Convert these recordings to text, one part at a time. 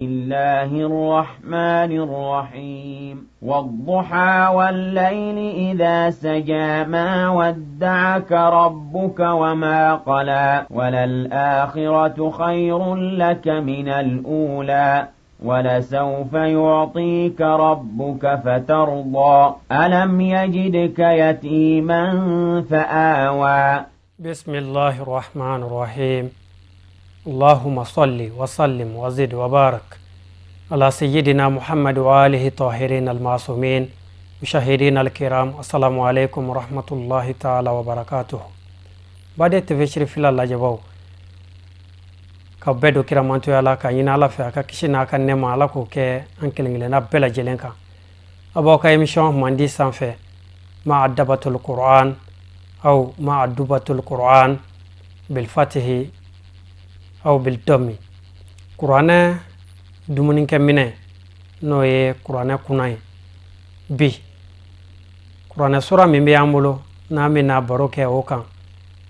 الله الرحمن الرحيم. والضحى والليل إذا سجى، ما ودعك ربك وما قلى، وللآخرة خير لك من الأولى، ولسوف يعطيك ربك فترضى. ألم يجدك يتيما فآوى. بسم الله الرحمن الرحيم. اللهم صل وسلم وزد وبارك على سيدنا محمد وآله الطاهرين المعصومين. مشاهدينا الكرام، السلام عليكم ورحمة الله تعالى وبركاته. Baden TV Sirifila lajɛbaw, ka bɛɛ don kiramantoya la, ka ɲini Ala fɛ a ka kisi n'a ka nɛma, Ala k'o kɛ an kelen kelenna bɛɛ lajɛlen kan. A b'aw ka émission mandi sanfɛ, مأدبة القرآن أو مأدبة القرآن بالفتح أو بالضم, kuranɛ dumunikɛminɛ, n'o ye kuranɛ kunna ye. Bi kuranɛ sura min bɛ an bolo n'an bɛna baro kɛ o kan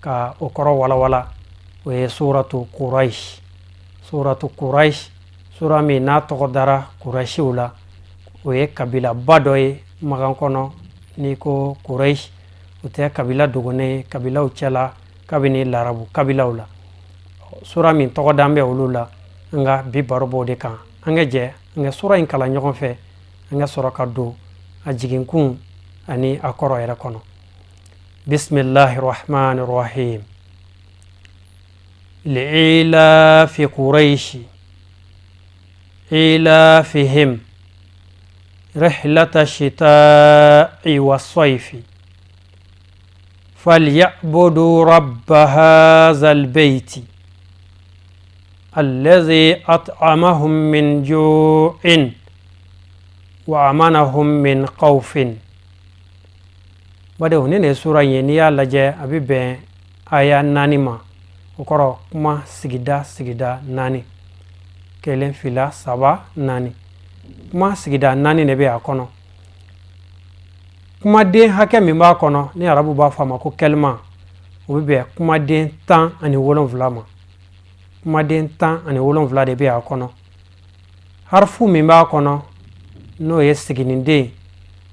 ka o kɔrɔ walawala, o ye Suratu Kuraish. Suratu Kuraish, sura min n'a tɔgɔ dara Kurayisiw la, o ye kabilaba dɔ ye Magan kɔnɔ. N'i ko Kuraish, o tɛ kabila dogonnen ye kabilaw cɛla kabini larabu kabilaw la. Sura min tɔgɔ dan bɛ olu la, an ka bi baro b'o de kan. An ka jɛ an ka sura in kalan ɲɔgɔn fɛ, an ka sɔrɔ ka don a jiginkun ani a kɔrɔ yɛrɛ kɔnɔ. بسم الله الرحمن الرحيم. لإيلاف قريش إيلافهم رحلة الشتاء والصيف فليعبدوا رب هذا البيت الذي أطعمهم من جوع وآمنهم من خوف. Badenw, ne ye sura in ye, n'i y'a lajɛ, a bɛ bɛn aya 4 ma. O kɔrɔ, kuma sigida sigida naani, kelen, fila, saba, naani, kuma sigida naani de bɛ a kɔnɔ. Kumaden hakɛ min b'a kɔnɔ, ni arabu b'a fɔ a ma ko kɛlima, o bɛ bɛn kumaden 17 ma. Kumaden 17 de bɛ a kɔnɔ. Harifu min b'a kɔnɔ, n'o ye siginiden,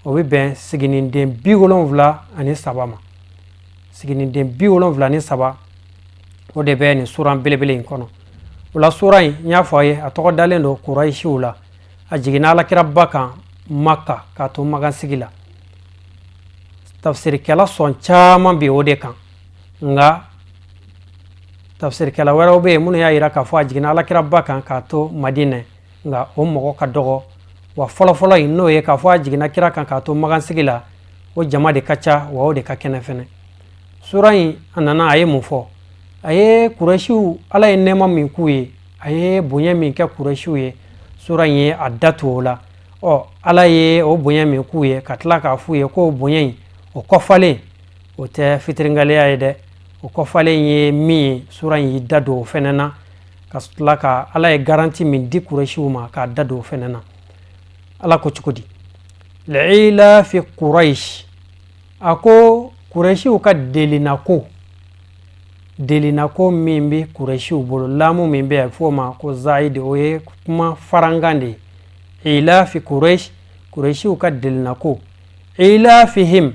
o bɛ bɛn siginiden 73 ma. Siginiden 73, o de bɛ nin suran belebele in kɔnɔ. O la, sura in, n y'a fɔ a ye, a tɔgɔ dalen don Kurayisiw la. A jiginna alakiraba kan Maka k'a to Magansigi la. Tafsirikɛla sɔn caman bi o de kan, nka tafsirikɛla wɛrɛw bɛ yen minnu y'a yira k'a fɔ a jiginna alakiraba kan k'a to Madinɛ, nka o mɔgɔ ka dɔgɔ. Wa fɔlɔfɔlɔ in, n'o ye k'a fɔ a jiginna kira kan k'a to Magansigi la, o jama de ka ca, wa o de ka kɛnɛ fɛnɛ. Sura in, a nana, a ye mun fɔ? A ye Kurɛsiw, Ala ye nɛɛma min k'u ye, a ye bonya min kɛ Kurɛsiw ye, sura in ye a da tu o la. Ɔ, Ala ye o bonya min k'u ye, ka tila k'a f'u ye k'o bonya in, o kɔfalen, o tɛ fitiringaliya ye dɛ. O kɔfalen ye min ye, sura in y'i da don o fɛnɛ na, ka tila ka Ala ye garantie min di Kurɛsiw ma, k'a da don o fɛnɛ na. Ala ko cogo di? لإيلاف قريش. A ko Kurɛsiw ka delinako, delinako min bɛ Kurɛsiw bolo, lamu min bɛ yen, a bɛ f'o ma ko zayidi, o ye kuma farankan de ye. إيلاف قريش, Kurɛsiw ka delinako, إيلافهم,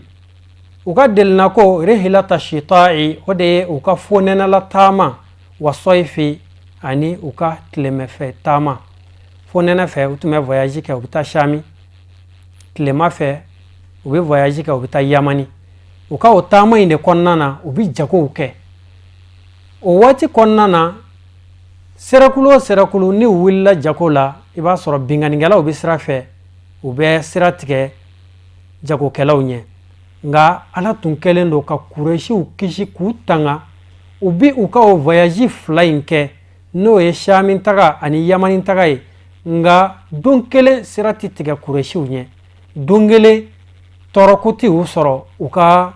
u ka delinako, رحلة الشتاء, o de ye u ka fonɛnɛla taama, والصيف, ani u ka tilemɛfɛ taama. Fonɛnɛ fɛ, u tun bɛ voyage kɛ, u bɛ taa Sami. Tilema fɛ, u bɛ voyage kɛ, u bɛ taa Yamani. U ka o taama in de kɔnɔna na, u bɛ jagow kɛ. O waati kɔnɔna na, sɛrɛkulu o sɛrɛkulu ni u wulila jago la, i b'a sɔrɔ binkannikɛlaw bɛ sira fɛ, u bɛ sira tigɛ jagokɛlaw ɲɛ. Nka Ala tun kɛlen don ka Kurɛsiw kisi k'u tanga. U bi u ka o voyage fila in kɛ, n'o ye Sami taga ani Yamani taga ye, nka don kelen sira tɛ tigɛ Kurɛsiw ɲɛ, don kelen tɔɔrɔko tɛ u sɔrɔ, u ka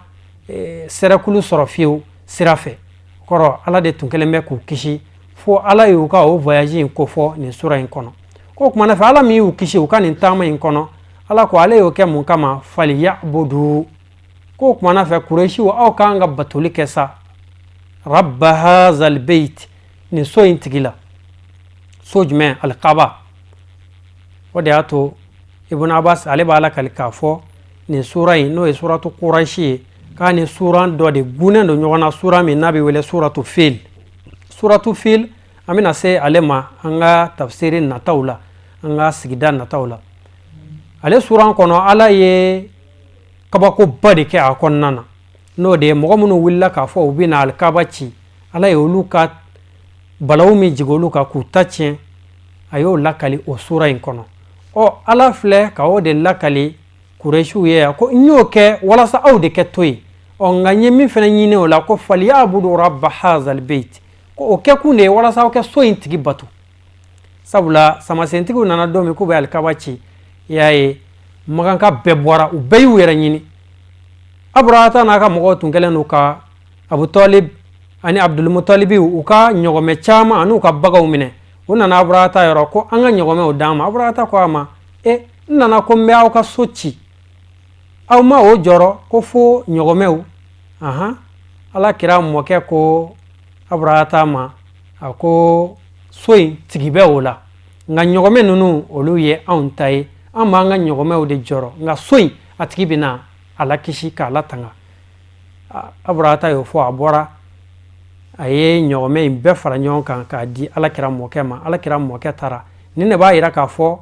sɛrɛkulu sɔrɔ fiyewu sira fɛ. Kɔrɔ, Ala de tun kɛlen bɛ k'u kisi, fo Ala y'u ka o voyage in kofɔ nin sura in kɔnɔ. Ko o kumana fɛ, Ala min y'u kisi u ka nin taama in kɔnɔ, Ala ko ale y'o kɛ mun kama? فليعبدوا. Ko o kumana fɛ, Kurɛsiw, aw k'an ka batoli kɛ sa, رب هذا البيت, nin so in tigi la. So jumɛn? Alikaba. O de y'a to Ibn Abbas ale b'a lakali k'a fɔ nin sura in, n'o ye suratu Kurayisi ye, k'a ni suran dɔ de gunnen don ɲɔgɔn na, sura min n'a bɛ wele suratu Fil. Suratu Fil, an bɛna se ale ma an ka tafsiri nataw la, an ka sigida nataw la. Ale suran kɔnɔ, Ala ye kabakoba de kɛ a kɔnɔna na, n'o de ye mɔgɔ minnu wulila k'a fɔ u bɛna alikaba ci, Ala ye olu ka balawu min jigin olu kan k'u ta tiɲɛ, a y'o lakali o sura in kɔnɔ. Ɔ, Ala filɛ ka o de lakali Kuresiw ye yan ko n y'o kɛ walasa aw de kɛ to yen. Ɔ, nka n ye min fana ɲini o la, ko faliyabudu rabba hazal beit, ko o kɛkun de ye walasa aw kɛ so in tigi bato. Sabula samasentigiw nana don min k'u bɛ alikaba ci, i y'a ye, makanka bɛɛ bɔra, u bɛɛ y'u yɛrɛ ɲini. Aburahata n'a ka mɔgɔw tun kɛlen don ka Abu Talib ani Abdulmutalibi u ka ɲɔgɔmɛ caman an'u ka baganw minɛ. U nana Aburahata yɔrɔ ko an ka ɲɔgɔmɛw d'an ma. Aburahata ko a ma: e, n nana ko n bɛ aw ka so ci, aw ma o jɔrɔ ko fo ɲɔgɔmɛw. Ahan, Ala kira mɔkɛ ko Aburahata ma, a ko so in tigi bɛ o la, nka ɲɔgɔmɛ ninnu, olu ye anw ta ye, an b'an ka ɲɔgɔmɛw de jɔrɔ, nka so in a tigi bɛna a lakisi k'a latanga. Aburahata y'o fɔ, a bɔra, a ye ɲɔgɔmɛ in bɛɛ fara ɲɔgɔn kan k'a di Ala kira mɔkɛ ma. Ala kira mɔkɛ taara. Nin de b'a yira k'a fɔ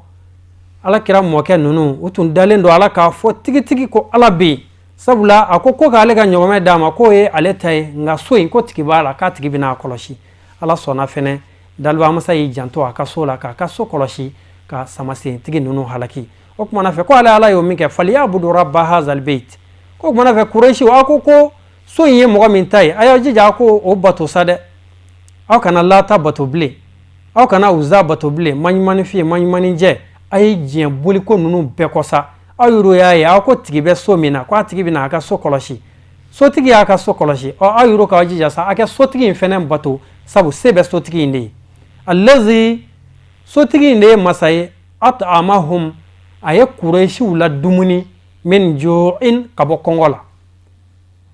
Ala kira mɔkɛ ninnu, u tun dalen don Ala k'a fɔ tigitigi ko Ala bɛ yen, sabula a ko ko k'ale ka ɲɔgɔmɛ d'a ma, k'o ye ale ta ye, nka so in ko tigi b'a la, k'a tigi bɛna a kɔlɔsi. Ala sɔnna fɛnɛ, Dalibamasa y'i janto a ka so la k'a ka so kɔlɔsi ka samasentigi ninnu halaki. O kumana fɛ ko ale Ala y'o min kɛ, faliyabudu rabba hazal beit, ko kumana fɛ Kuresiw, aw ko ko so in ye mɔgɔ min ta ye, a y'aw jija aw ko o bato sa dɛ. Aw kana Lata bato bilen, aw kana Uza bato bilen, maɲumanifin maɲumaninjɛ, a ye diɲɛ boliko ninnu bɛɛ kɔ sa. Aw yɛrɛ y'a ye, aw ko tigi bɛ so min na, ko a tigi bɛna a ka so kɔlɔsi, sotigi y'a ka so kɔlɔsi. Ɔ, aw yɛrɛ k'aw jija sa, a kɛ sotigi in fɛnɛ bato, sabu se bɛ sotigi in de ye. Allazi, sotigi in de ye masa ye, at'amahum, a ye Kuresiw la dumuni, min ju'in, ka bɔ kɔngɔ la.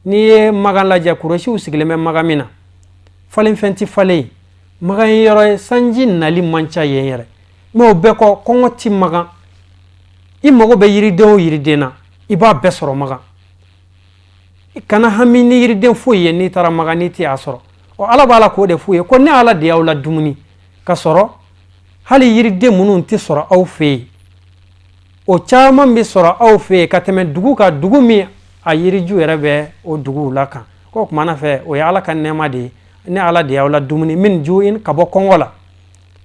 N'i ye Magan lajɛ, Kuresiw sigilen bɛ Magan min na, falenfɛn tɛ falen yen. Magan ye yɔrɔ ye, sanji nali man ca yen yɛrɛ, mais o bɛɛ kɔ, kɔngɔ ti Magan. I mago bɛ yiriden o yiriden na, i b'a bɛɛ sɔrɔ Magan. I kana hami ni yiriden foyi ye n'i taara Magan n'i tɛ a sɔrɔ. Ɔ, Ala b'a la k'o de f'u ye ko ne Ala de y'aw la dumuni ka sɔrɔ hali yiriden minnu tɛ sɔrɔ aw fɛ yen, o caman bɛ sɔrɔ aw fɛ yen ka tɛmɛ dugu kan, dugu min a yiriju yɛrɛ bɛ o duguw la kan. Ko o kumana fɛ, o ye Ala ka nɛɛma de ye. Ne Ala de y'aw la dumuni min ju'in, ka bɔ kɔngɔ la,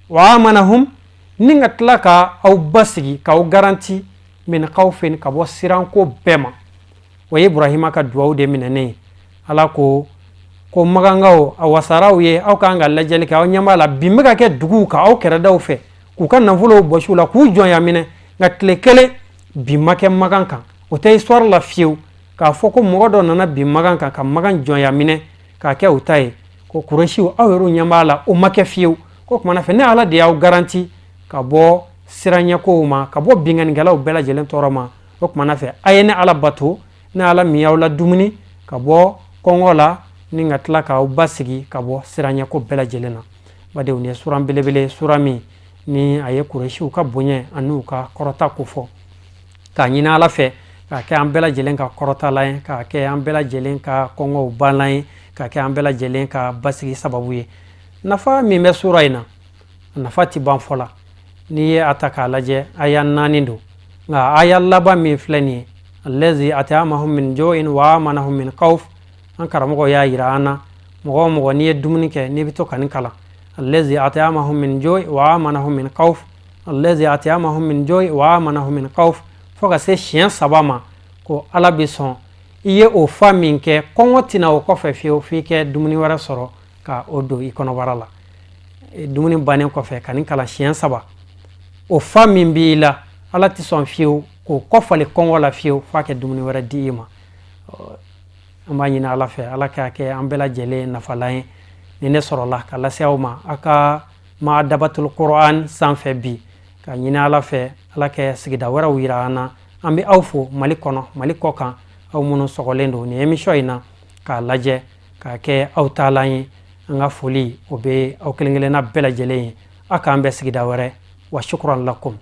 wa amanahum, ni ka tila ka aw basigi, k'aw garanti, min khawfin, ka bɔ siranko bɛɛ ma. O ye Ibrahima ka duwawu de minɛnen ye. Ala ko ko magankaw, a wasaraw ye, aw kan ka lajɛli kɛ, aw ɲɛ b'a la bin bɛ ka kɛ duguw kan aw kɛrɛdaw fɛ, k'u ka nafolow bɔsi u la, k'u jɔnya minɛ, nka tile kelen bin ma kɛ Magan kan. O tɛ histoire la fiyewu k'a fɔ ko mɔgɔ dɔ nana bin Magan kan ka Magan jɔnya minɛ k'a kɛ u ta ye. Ko Kuresiw, aw yɛrɛw ɲɛ b'a la, o ma kɛ fiyewu. Ko kumana fɛ, ne Ala de y'aw garanti ka bɔ siranɲɛkow ma, ka bɔ binkannikɛlaw bɛɛ lajɛlen tɔɔrɔ ma. O kumana fɛ, a ye ne Ala bato, ne Ala min y'aw la dumuni ka bɔ kɔngɔ la, ni ka tila k'aw basigi ka bɔ siranɲɛko bɛɛ lajɛlen na. Badenw, nin ye suran belebele, sura min ni a ye Kuresiw ka bonya ani ka kɔrɔta ko fɔ, k'a ɲini Ala fɛ k'a kɛ an bɛɛ lajɛlen ka kɔrɔtala ye, k'a kɛ an bɛɛ lajɛlen ka kɔngɔw banlan ye, k'a kɛ an bɛɛ lajɛlen ka basigi sababu ye. Nafa min bɛ sura in na, nafa ti ban fɔ la. N'i ye a ta k'a lajɛ, aya 4 don, nka aya laban min filɛ nin ye, allazi at'amahum min ju'in wa amanahum min khawf, an karamɔgɔ y'a yira an na, mɔgɔ o mɔgɔ n'i ye dumuni kɛ, n'i bɛ to ka nin kalan, allazi at'amahum min ju'in wa amanahum min khawf, allazi at'amahum min ju'in wa amanahum min khawf, fo ka se siɲɛ 3 ma, ko Ala bɛ sɔn i ye o fa min kɛ, kɔngɔ tɛna o kɔfɛ fiyewu f'i kɛ dumuni wɛrɛ sɔrɔ ka o don i kɔnɔbara la. Dumuni bannen kɔfɛ ka nin kalan siɲɛ 3, o fa min b'i la, Ala tɛ sɔn fiyewu k'o kɔfalen kɔngɔ la fiyewu f'a kɛ dumuni wɛrɛ di i ma. An b'a ɲini Ala fɛ, Ala k'a kɛ an bɛɛ lajɛlen nafalan ye. Ni ne sɔrɔla ka lase aw ma aw ka Madabatul Quran sanfɛ bi, ka ɲini Ala fɛ, Ala kɛ sigida wɛrɛw yira an na. An bɛ aw fo Mali kɔnɔ, Mali kɔ kan, aw minnu sɔgɔlen don nin émission in na k'a lajɛ k'a kɛ aw taalan ye. An ka foli o bɛ aw kelen kelenna bɛɛ lajɛlen ye. Aw k'an bɛn sigida wɛrɛ. Wa shukran lakum.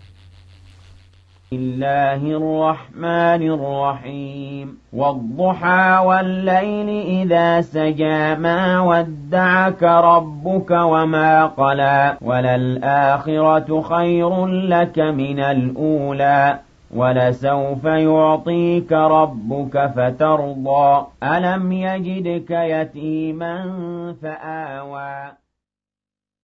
الله الرحمن الرحيم والضحى والليل إذا سجى ما ودعك ربك وما قلى وللآخرة خير لك من الأولى ولسوف يعطيك ربك فترضى ألم يجدك يتيما فآوى.